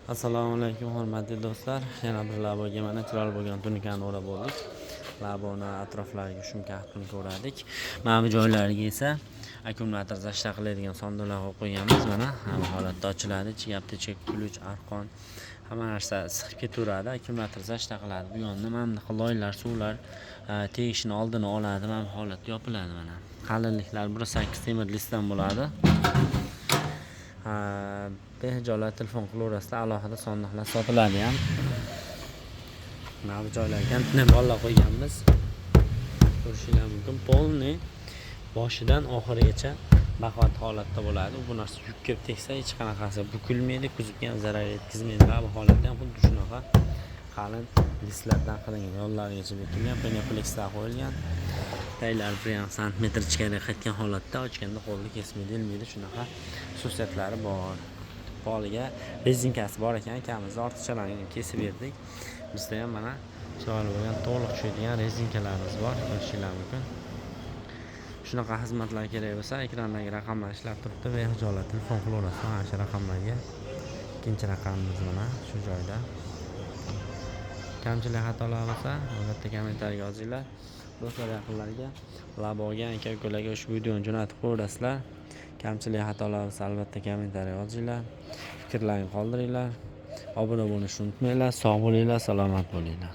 Assalomu alaykum, hurmatli do'stlar. Yana bir laboga, mana, chiroyli bo'lgan tunikani o'rab bo'ldik. Laboni atroflariga shumka tunika o'radik. Mana bu joylariga esa akkumulyator защита qiladigan sondiqlar qo'yib qo'yganmiz. Mana bu holatda ochiladi. Ichiga aptechka, ключ, arqon, hamma narsa sig'ib ketaveradi. Akkumulyator защита qiladi. Bu yonda mana bunaqa loylar, suvlar tegishini oldini oladi. Mana bu holatda yopiladi mana. Qalinliklari 1,8 temir listdan bo'ladi. Behijolat telefon qilaverasizlar, alohida sondiqlar sotiladi ham. Mana bu joylarga kontener bolalar qo'yganmiz. Ko'rishinglar mumkin. Полный boshidan oxirigacha baquvvat holatda bo'ladi. Bu narsa yuk kelib tegsa, hech qanaqasi bukilmaydi, kuzovga ham zarar yetkazmaydi. Va bu holatda ham xuddi shunaqa qalin listlardan qilingan, yonlarigacha bekilgan, penoplexlar qo'yilgan. Taglari 1,5 santimetr ichkariga qaytgan holatda, ochganda qo'lni kesmaydi, ilmaydi, shunaqa xususiyatlari bor. Poliga rezinkasi bor ekan, akamizni ortiqchalarini kesib berdik. Bizda ham mana chiroyli bo'lgan, to'liq tushadigan rezinkalarimiz bor, ko'rishinglar mumkin. Shunaqa xizmatlar kerak bo'lsa, ekrandagi raqamlar ishlab turibdi, behijolat telefon qilaverasizlar mana shu raqamlarga. Ikkinchi raqamimiz mana shu joyda. Kamchilik, xatolar bo'lsa, albatta kommentariyaga yozinglar. Do'stlar, yaqinlarga, laboga, aka ukalarga ushbu videoni jo'natib qo'yaverasizlar. Kamchilik, xatolar bo'lsa, albatta kommentariya yozinglar. Fikrlarni qoldiringlar. Obuna bo'lishni unutmanglar. Sog' bo'linglar, salomat bo'linglar.